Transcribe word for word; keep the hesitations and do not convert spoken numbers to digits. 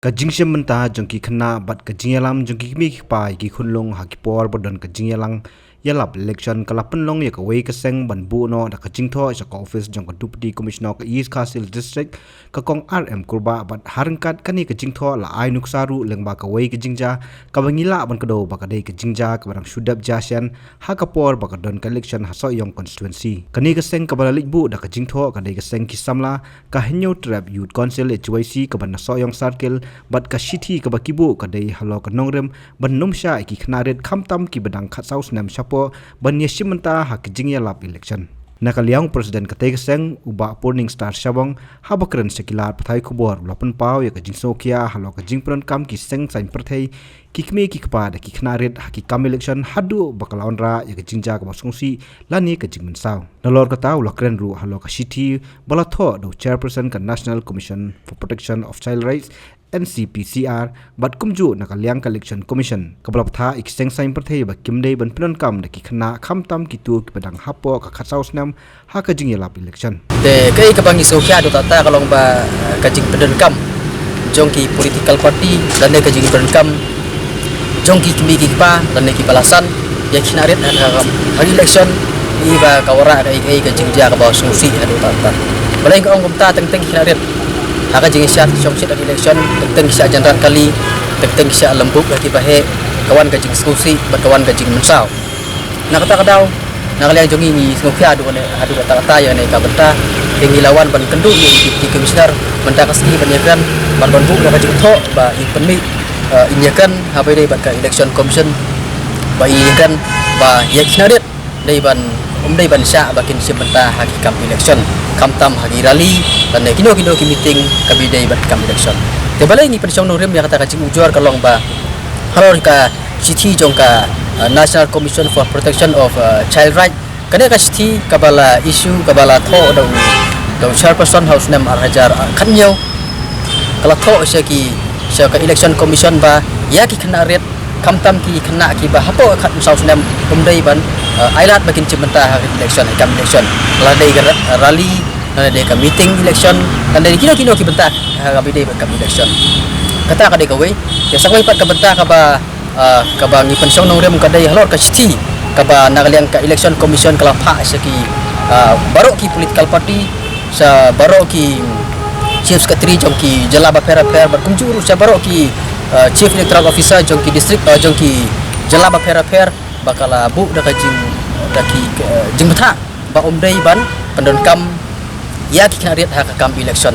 Ka jingshim bynta jong ki khynnah bad ka jingïalam jong ki kmie ki kpa ïa ki khunlung ha ki por ba don ka jingïalang ïalap election ka la pynlong ïa kawei ka seng ban buh noh da ka jingthoh sha ka office jong ka Deputy Commissioner ka East Khasi Hills District, ka Kong R M Kurbah, bad ha ryngkat kane ka jingthoh la ai nuksa ruh lyngba kawei ka jingjia kaba ngi lah ban kdew ba ka dei ka jingjia kaba dang shu dep jia shen ha ka por ba ka don ka election ha Sohiong constituency. Kane ka seng kaba la leit buh da ka jingthoh ka dei ka seng ki samla ka Hynñiewtrep Youth Council, H Y C, kaba na Sohiong Circle, bad ka shithi kaba ki buh ka dei halor ka nongrim ban nym shah ïa ki khynnah rit khamtam kiba dang khatsaw snem shapoh ban ïashim bynta ha ka jingïalap election. Na ka liang u President katei ka seng, u Bah Purning Star Shabong, haba kren sha ki lad pathai khubor u la pynpaw ïa ka jingsngewkhia halor ka jingpyndonkam ki seng saiñ pyrthei, ki kmie ki kpa da ki khynnah rit ha ki kam election haduh ba ka la wanrah ïa ka jingjia kaba sngewsih lane ka jingmynsaw. Nalor kata u la kren ruh halor ka shithi ba la thoh da u Chairperson ka National Commission for Protection of Child Rights, N C P C R, bad kumjuh na ka liang ka Election Commission kaba la bthah ïa ki seng saiñ pyrthei ba kim dei ban pyndonkam da ki khynnah khamtam kito kiba dang hapoh ka khatsaw snem ha ka jingïalap election. Te kaei kaba ngi sngewkhia haduh katta ka long ba, eh, ka jingpyndonkam jong ki political party lane ka jingpyndonkam jong ki kmie ki kpa lane ki balasan ïa ki khynnah rit ha ka, ha ka election, i ba ka wanrah kaei kaei ka jingjia kaba sngewsih haduh katta. Balei nga ong kumta? Teng teng ki khynnah rit ha ka jingshah shongshit ha ka election teng teng ki shah jan rat kali, teng teng ki shah lembuk ha kiba heh, ka wan ka jingsngewsih bad ka wan ka jingmynsaw. Na kata ka daw, na ka liang jong ngi ngi sngewkhia haduh kane, haduh katta katta ïa kane ka bynta. Te ngi la wan ban kynduh ïa u Deputy Commissioner mynta ka sngi ban ïakren bad ban buh ïa ka jingthoh ba in pynmih, eh, in ïakren ha ba ïadei bad ka Election Commission, ba in ïakren ba ïa ki khynnah rit dei ban, ym dei ban shah ba kin shim bynta ha ki kam election, khamtam ha ki rally lane kino kino ki meeting kaba ïadei bad kam election. Te balei ngi pynshong nongrim ïa kata ka jingujor ka long ba halor ka shithi jong ka, uh, National Commission for Protection of, uh, Child Right. Kane ka shithi kaba la issue, kaba la thoh da u, da u Chairperson ha u snem ar hajar khathynñiew, ka la thoh sha ki, sha ka Election Commission ba ïa ki khynnah rit, khamtam ki khynnah kiba hapoh ka khatsaw snem, ym dei ban, uh, ailad ba kin shim bynta ha ka election, ha kam election. La dei ka ra-, rally, la dei ka meeting election, la dei kino kino ki bynta ha kaba ïadei bad kam election. Kata ka dei kawei. Ïa sa kawei pat ka bynta kaba, ah, kaba ngi pynshong nongrim ka dei halor ka shithi kaba na ka liang ka Election Commission ka la phah sha ki, ah, baroh ki political party, sha baroh ki Chief Secretary jong ki jylla bapher bapher bad kumjuh ruh sha baroh ki, ah, Chief Electoral Officer jong ki district, ah, jong ki jylla bapher bapher ba ka la buh da ka jing, da ki, ah, jingbthah ba ym dei ban pyndonkam ïa ki khynnah rit ha ka kam election.